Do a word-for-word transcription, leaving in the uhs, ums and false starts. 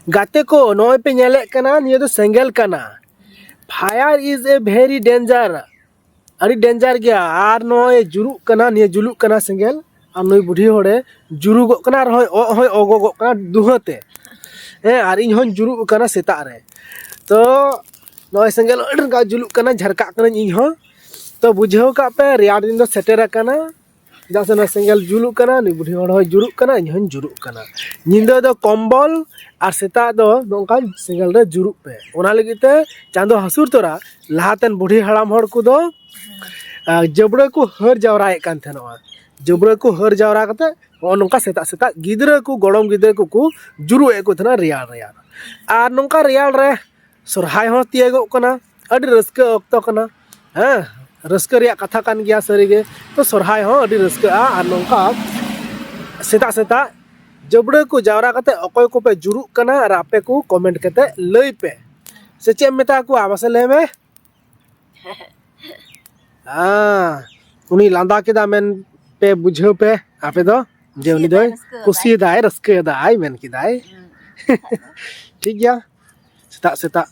ᱜᱟᱛᱮ ᱠᱚ, ᱱᱚᱜᱼᱚᱭ ᱯᱮ ᱧᱮᱞᱮᱫ ᱠᱟᱱᱟ, ᱱᱤᱭᱟᱹ ᱫᱚ ᱥᱮᱸᱜᱮᱞ ᱠᱟᱱᱟ᱾ Fire is a very danger. ᱟᱹᱰᱤ danger ᱜᱮᱭᱟ᱾ ᱟᱨ ᱱᱚᱜᱼᱚᱭ ᱡᱩᱞᱩᱜ ᱠᱟᱱᱟ, ᱱᱤᱭᱟᱹ ᱡᱩᱞᱩᱜ ᱠᱟᱱᱟ ᱥᱮᱸᱜᱮᱞ᱾ ᱟᱨ ᱱᱩᱭ ᱵᱩᱰᱷᱤ ᱦᱚᱲᱮ ᱡᱩᱨᱩᱜᱚᱜ ᱠᱟᱱᱟ, ᱟᱨ ᱦᱚᱸᱭ ᱚᱜ ᱦᱚᱸᱭ ᱚᱜᱚᱜᱚᱜ ᱠᱟᱱᱟ ᱫᱩᱦᱟᱹ ᱛᱮ᱾ ᱦᱮᱸ, ᱟᱨ ᱤᱧ ᱦᱚᱸᱧ ᱡᱩᱨᱩᱜ ᱠᱟᱱᱟ ᱥᱮᱛᱟᱜ ᱨᱮ᱾ ᱛᱚ ᱱᱚᱜᱼᱚᱭ ᱥᱮᱸᱜᱮᱞ ᱟᱹᱰᱤ ᱨᱟᱸᱜᱟᱣ ᱡᱩᱞᱩᱜ ᱠᱟᱱᱟ, ᱡᱷᱟᱨᱠᱟᱜ ᱠᱟᱹᱱᱟᱹᱧ ᱤᱧ ᱦᱚᱸ᱾ ᱛᱚ ᱵᱩᱡᱷᱟᱹᱣ ᱠᱟᱜ ᱯᱮ, ᱨᱮᱭᱟᱲ ᱫᱤᱱ ᱫᱚ ᱥᱮᱴᱮᱨ ᱟᱠᱟᱱᱟ᱾ ᱪᱮᱫᱟᱜ ᱥᱮ ᱱᱚᱣᱟ ᱥᱮᱸᱜᱮᱞ ᱡᱩᱞᱩᱜ ᱠᱟᱱᱟ, ᱱᱩᱭ ᱵᱩᱰᱷᱤ ᱦᱚᱲ ᱦᱚᱸᱭ ᱡᱩᱨᱩᱜ ᱠᱟᱱᱟ, ᱤᱧ ᱦᱚᱸᱧ ᱡᱩᱨᱩᱜ ᱠᱟᱱᱟ᱾ ᱧᱤᱫᱟᱹ ᱫᱚ ᱠᱚᱢᱵᱚᱞ ᱟᱨ ᱥᱮᱛᱟᱜ ᱫᱚ ᱱᱚᱝᱠᱟ ᱥᱮᱸᱜᱮᱞ ᱨᱮ ᱡᱩᱨᱩᱜ ᱯᱮ᱾ ᱚᱱᱟ ᱞᱟᱹᱜᱤᱫ ᱛᱮ ᱪᱟᱸᱫᱚ ᱦᱟᱹᱥᱩᱨ ᱛᱚᱨᱟ ᱞᱟᱦᱟᱛᱮᱱ ᱵᱩᱰᱷᱤ ᱦᱟᱲᱟᱢ ᱦᱚᱲ ᱠᱚᱫᱚ, ᱟᱨ, ᱡᱟᱹᱵᱽᱲᱟᱹ ᱠᱚ ᱦᱟᱹᱨ ᱡᱟᱣᱨᱟᱭᱮᱫ ᱠᱟᱱ ᱛᱟᱦᱮᱱᱚᱜᱼᱟ᱾ ᱡᱟᱹᱵᱽᱲᱟᱹ ᱠᱚ ᱦᱟᱹᱨ ᱡᱟᱣᱨᱟ ᱠᱟᱛᱮ ᱱᱚᱜᱼᱚ ᱱᱚᱝᱠᱟ ᱥᱮᱛᱟᱜ ᱥᱮᱛᱟᱜ ᱜᱤᱫᱽᱨᱟᱹ ᱠᱚ, ᱜᱚᱲᱚᱢ ᱜᱤᱫᱽᱨᱟᱹ ᱠᱚᱠᱚ ᱡᱩᱨᱩᱜ ᱮᱫ ᱠᱚ ᱛᱟᱦᱮᱱᱟ ᱨᱮᱭᱟᱲ ᱨᱮᱭᱟᱲ᱾ ᱟᱨ ᱱᱚᱝᱠᱟ ᱨᱮᱭᱟᱲ ᱨᱮ ᱥᱚᱨᱦᱟᱭ ᱦᱚᱸ ᱛᱤᱭᱟᱹᱜᱚᱜ ᱠᱟᱱᱟ᱾ ᱟᱹᱰᱤ ᱨᱟᱹᱥᱠᱟᱹ ᱚᱠᱛᱚ ᱠᱟᱱᱟ᱾ ᱦᱮᱸ, ᱨᱟᱹᱥᱠᱟᱹ ᱨᱮᱭᱟᱜ ᱠᱟᱛᱷᱟ ᱠᱟᱱ ᱜᱮᱭᱟ ᱥᱟᱹᱨᱤᱜᱮ᱾ ᱛᱚ ᱥᱚᱨᱦᱟᱭ ᱦᱚᱸ ᱟᱹᱰᱤ ᱨᱟᱹᱥᱠᱟᱹᱜᱼᱟ᱾ ᱟᱨ ᱱᱚᱝᱠᱟ ᱥᱮᱛᱟᱜ ᱥᱮᱛᱟᱜ ᱡᱟᱹᱵᱽᱲᱟᱹ ᱠᱚ ᱡᱟᱣᱨᱟ ᱠᱟᱛᱮ ᱚᱠᱚᱭ ᱠᱚᱯᱮ ᱡᱩᱨᱩᱜ ᱠᱟᱱᱟ, ᱟᱨ ᱟᱯᱮ ᱠᱚ comment ᱠᱟᱛᱮ ᱞᱟᱹᱭ ᱯᱮ᱾ ᱥᱮ ᱪᱮᱫ ᱮᱢ ᱢᱮᱛᱟ ᱠᱚᱣᱟ? ᱢᱟᱥᱮ ᱞᱟᱹᱭ ᱢᱮ᱾ ᱦᱮᱸ, ᱩᱱᱤ ᱞᱟᱸᱫᱟ ᱠᱮᱫᱟ ᱢᱮᱱ ᱯᱮ, ᱵᱩᱡᱷᱟᱹᱣ ᱯᱮ ᱟᱯᱮ ᱫᱚ, ᱡᱮ ᱩᱱᱤ ᱫᱚᱭ ᱠᱩᱥᱤᱭᱮᱫᱟᱭ, ᱨᱟᱹᱥᱠᱟᱹᱭᱮᱫᱟᱭ, ᱢᱮᱱ ᱠᱮᱫᱟᱭ᱾ ᱴᱷᱤᱠ ᱜᱮᱭᱟ, ᱥᱮᱛᱟᱜ ᱥᱮᱛᱟᱜ